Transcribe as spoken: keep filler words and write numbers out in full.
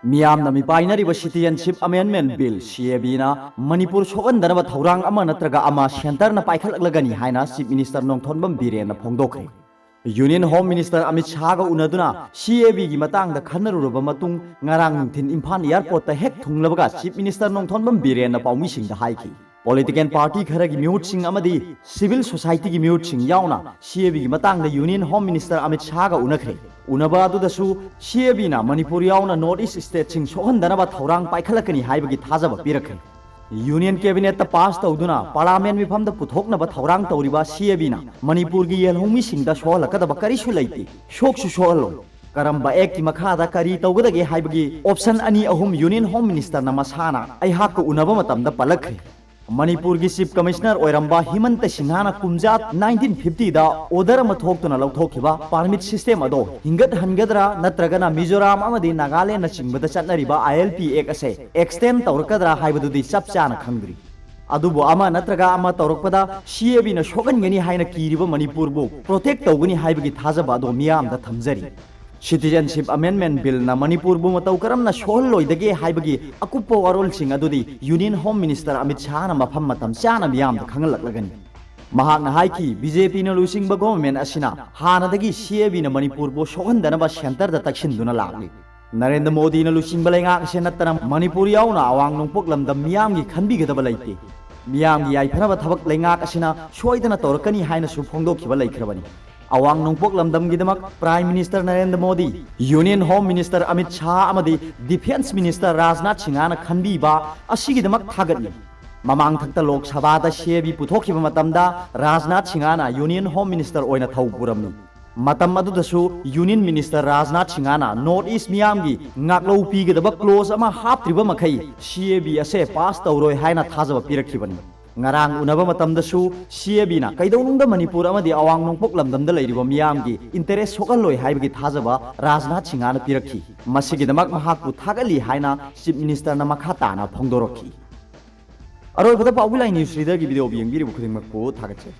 ꯃꯤꯌꯥꯝꯅ ꯃꯤꯄꯥꯏꯅꯔꯤꯕ Citizenship Amendment Bill, C A B ꯅ ꯃꯅꯤꯄꯨꯔ ꯁꯣꯛꯍꯟꯗꯅꯕ ꯊꯧꯔꯥꯡ ꯑꯃ ꯅꯠꯇ꯭ꯔꯒ ꯑꯃ centre ꯅ ꯄꯥꯏꯈꯠꯂꯛꯂꯒꯅꯤ ꯍꯥꯏꯅ Chief Minister Nongthombam ꯕꯤꯔꯦꯟꯅ ꯐꯣꯡꯗꯣꯛꯈ꯭ꯔꯦ꯫ Union Home Minister Amit ꯁꯥꯍꯒ ꯎꯅꯗꯨꯅ C A B ꯒꯤ ꯃꯇꯥꯡꯗ ꯈꯟꯅꯔꯨꯔꯕ ꯃꯇꯨꯡ, ꯉꯔꯥꯡ ꯅꯨꯡꯊꯤꯜ ꯏꯝꯐꯥꯜ airport ꯇ ꯍꯦꯛ ꯊꯨꯡꯂꯕꯒ Chief Minister ꯅꯣꯡꯊꯣꯝꯕꯝ ꯕꯤꯔꯦꯟꯅ ꯄꯥꯎꯃꯤꯁꯤꯡꯗ ꯍꯥꯏꯈꯤ, political party ꯈꯔꯒꯤ ꯃꯤꯍꯨꯠꯁꯤꯡ ꯑꯃꯗꯤ civil society ꯒꯤ ꯃꯤꯍꯨꯠꯁꯤꯡ ꯌꯥꯎꯅ C A B ꯒꯤ ꯃꯇꯥꯡꯗ Union Home Minister ꯑꯃꯤꯠ ꯁꯥꯍꯒ ꯎꯅꯈ꯭ꯔꯦ꯫ ꯎꯅꯕ ꯑꯗꯨꯗꯁꯨ C A B ꯅ ꯃꯅꯤꯄꯨꯔ ꯌꯥꯎꯅ North East state ꯁꯤꯡ ꯁꯣꯛꯍꯟꯗꯅꯕ ꯊꯧꯔꯥꯡ ꯄꯥꯏꯈꯠꯂꯛꯀꯅꯤ ꯍꯥꯏꯕꯒꯤ ꯊꯥꯖꯕ ꯄꯤꯔꯛꯈ꯭ꯔꯦ꯫ Union Cabinet ꯇ pass ꯇꯧꯗꯨꯅ Parliament ꯃꯤꯐꯝꯗ ꯄꯨꯊꯣꯛꯅꯕ ꯊꯧꯔꯥꯡ ꯇꯧꯔꯤꯕ C A B ꯅ ꯃꯅꯤꯄꯨꯔꯒꯤ ꯌꯦꯜꯍꯧꯃꯤꯁꯤꯡꯗ ꯁꯣꯛꯍꯜꯂꯛꯀꯗꯕ ꯀꯔꯤꯁꯨ ꯂꯩꯇꯦ, ꯁꯣꯛꯁꯨ ꯁꯣꯛꯍꯜꯂꯣꯏ꯫ ꯀꯔꯝꯕ act ꯀꯤ ꯃꯈꯥꯗ ꯀꯔꯤ ꯇꯧꯒꯗꯒꯦ ꯍꯥꯏꯕꯒꯤ option ꯑꯅꯤ ꯑꯍꯨꯝ Union Home Minister ꯅ ꯃꯁꯥꯅ ꯑꯩꯍꯥꯛꯀ ꯎꯅꯕ ꯃꯇꯝꯗ ꯄꯜꯂꯛꯈ꯭ꯔꯦ꯫ ꯃꯅꯤꯄꯨꯔꯒꯤ Chief Commissioner ꯑꯣꯏꯔꯝꯕ ꯍꯤꯃꯟꯇ ꯁꯤꯡꯍꯅ ꯀꯨꯝꯖꯥ nineteen fifty ꯗ order ꯑꯃ ꯊꯣꯛꯇꯨꯅ ꯂꯧꯊꯣꯛꯈꯤꯕ permit system ꯑꯗꯣ ꯍꯤꯡꯒꯠꯍꯟꯒꯗ꯭ꯔꯥ ꯅꯠꯇ꯭ꯔꯒꯅ ꯃꯤꯖꯣꯔꯥꯝ ꯑꯃꯗꯤ ꯅꯥꯒꯥꯂꯦꯟꯅ ꯆꯤꯡꯕꯗ ꯆꯠꯅꯔꯤꯕ I L P Act ꯑꯁꯦ extend ꯇꯧꯔꯛꯀꯗ꯭ꯔꯥ ꯍꯥꯏꯕꯗꯨꯗꯤ ꯆꯞ ꯆꯥꯅ ꯈꯪꯗ꯭ꯔꯤ꯫ ꯑꯗꯨꯕꯨ ꯑꯃ ꯅꯠꯇ꯭ꯔꯒ ꯑꯃ ꯇꯧꯔꯛꯄꯗ C A B ꯅ ꯁꯣꯛꯍꯟꯒꯅꯤ ꯍꯥꯏꯅ ꯀꯤꯔꯤꯕ ꯃꯅꯤꯄꯨꯔꯕꯨ protect ꯇꯧꯒꯅꯤ ꯍꯥꯏꯕꯒꯤ ꯊꯥꯖꯕ ꯑꯗꯣ ꯃꯤꯌꯥꯝꯗ ꯊꯝꯖꯔꯤ꯫ Citizenship Amendment Bill ꯅ ꯃꯅꯤꯄꯨꯔꯕꯨ ꯃꯇꯧ ꯀꯔꯝꯅ ꯁꯣꯛꯍꯜꯂꯣꯏꯗꯒꯦ ꯍꯥꯏꯕꯒꯤ ꯑꯀꯨꯞꯄ ꯋꯥꯔꯣꯜꯁꯤꯡ ꯑꯗꯨꯗꯤ Union Home Minister ꯑꯃꯤꯠ ꯁꯥꯍꯅ ꯃꯐꯝ ꯃꯇꯝ ꯆꯥꯅ ꯃꯤꯌꯥꯝꯗ ꯈꯪꯍꯜꯂꯛꯂꯒꯅꯤ꯫ ꯃꯍꯥꯛꯅ ꯍꯥꯏꯈꯤ, B J P ꯅ ꯂꯨꯆꯤꯡꯕ government ꯑꯁꯤꯅ ꯍꯥꯟꯅꯗꯒꯤ C A B ꯅ ꯃꯅꯤꯄꯨꯔꯕꯨ ꯁꯣꯛꯍꯟꯗꯅꯕ centre ꯗ ꯇꯛꯁꯤꯟꯗꯨꯅ ꯂꯥꯛꯂꯤ꯫ ꯅꯔꯦꯟꯗ꯭ꯔ ꯃꯣꯗꯤꯅ ꯂꯨꯆꯤꯡꯕ ꯂꯩꯉꯥꯛ ꯑꯁꯤ ꯅꯠꯇꯅ ꯃꯅꯤꯄꯨꯔ ꯌꯥꯎꯅ ꯑꯋꯥꯡ ꯅꯣꯡꯄꯣꯛ ꯂꯝꯗꯝ ꯃꯤꯌꯥꯝꯒꯤ ꯈꯟꯕꯤꯒꯗꯕ ꯂꯩꯇꯦ꯫ ꯃꯤꯌꯥꯝꯒꯤ ꯌꯥꯏꯐꯅꯕ ꯊꯕꯛ ꯂꯩꯉꯥꯛ ꯑꯁꯤꯅ ꯁꯣꯏꯗꯅ ꯇꯧꯔꯛꯀꯅꯤ ꯍꯥꯏꯅꯁꯨ ꯐꯣꯡꯗꯣꯛꯈꯤꯕ ꯂꯩꯈ꯭ꯔꯕꯅꯤ꯫ ꯑꯋꯥꯡ ꯅꯣꯡꯄꯣꯛ ꯂꯝꯗꯝꯒꯤꯗꯃꯛ Prime Minister Narendra Modi, Union Home Minister Amit Shah ꯑꯃꯗꯤ Defence Minister ꯔꯥꯖꯅꯥꯊ ꯁꯤꯡꯍꯅ ꯈꯟꯕꯤꯕ ꯑꯁꯤꯒꯤꯗꯃꯛ ꯊꯥꯒꯠꯂꯤ꯫ ꯃꯃꯥꯡꯊꯛꯇ ꯂꯣꯛ ꯁꯚꯥꯗ C A B ꯄꯨꯊꯣꯛꯈꯤꯕ ꯃꯇꯝꯗ ꯔꯥꯖꯅꯥꯊ ꯁꯤꯡꯍꯅ Union Home Minister ꯑꯣꯏꯅ ꯊꯧ ꯄꯨꯔꯝꯃꯤ꯫ ꯃꯇꯝ ꯑꯗꯨꯗꯁꯨ Union Minister ꯔꯥꯖꯅꯥꯊ ꯁꯤꯡꯍꯅ North East ꯃꯤꯌꯥꯝꯒꯤ ꯉꯥꯛꯂꯧ ꯄꯤꯒꯗꯕ clause ꯑꯃ ꯍꯥꯞꯇ꯭ꯔꯤꯕ ꯃꯈꯩ C A B ꯑꯁꯦ pass ꯇꯧꯔꯣꯏ ꯍꯥꯏꯅ ꯊꯥꯖꯕ ꯄꯤꯔꯛꯈꯤꯕꯅꯤ꯫ ꯉꯔꯥꯡ ꯎꯅꯕ ꯃꯇꯝꯗꯁꯨ C A B ꯅ ꯀꯩꯗꯧꯅꯨꯡꯗ ꯃꯅꯤꯄꯨꯔ ꯑꯃꯗꯤ ꯑꯋꯥꯡ ꯅꯣꯡꯄꯣꯛ ꯂꯝꯗꯝꯗ ꯂꯩꯔꯤꯕ ꯃꯤꯌꯥꯝꯒꯤ interest ꯁꯣꯛꯍꯜꯂꯣꯏ ꯍꯥꯏꯕꯒꯤ ꯊꯥꯖꯕ ꯔꯥꯖꯅꯥꯊ ꯁꯤꯡꯍꯅ ꯄꯤꯔꯛꯈꯤ꯫ ꯃꯁꯤꯒꯤꯗꯃꯛ ꯃꯍꯥꯛꯄꯨ ꯊꯥꯒꯠꯂꯤ ꯍꯥꯏꯅ Chief Minister ꯅ ꯃꯈꯥ ꯇꯥꯅ ꯐꯣꯡꯗꯣꯔꯛꯈꯤ꯫ ꯑꯔꯣꯏꯕꯗ ꯄꯥꯎꯕꯤ ꯂꯥꯏ news leader ꯒꯤ video ꯌꯦꯡꯕꯤꯔꯤꯕ ꯈꯨꯗꯤꯡꯃꯛꯄꯨ ꯊꯥꯒꯠꯆꯔꯤ꯫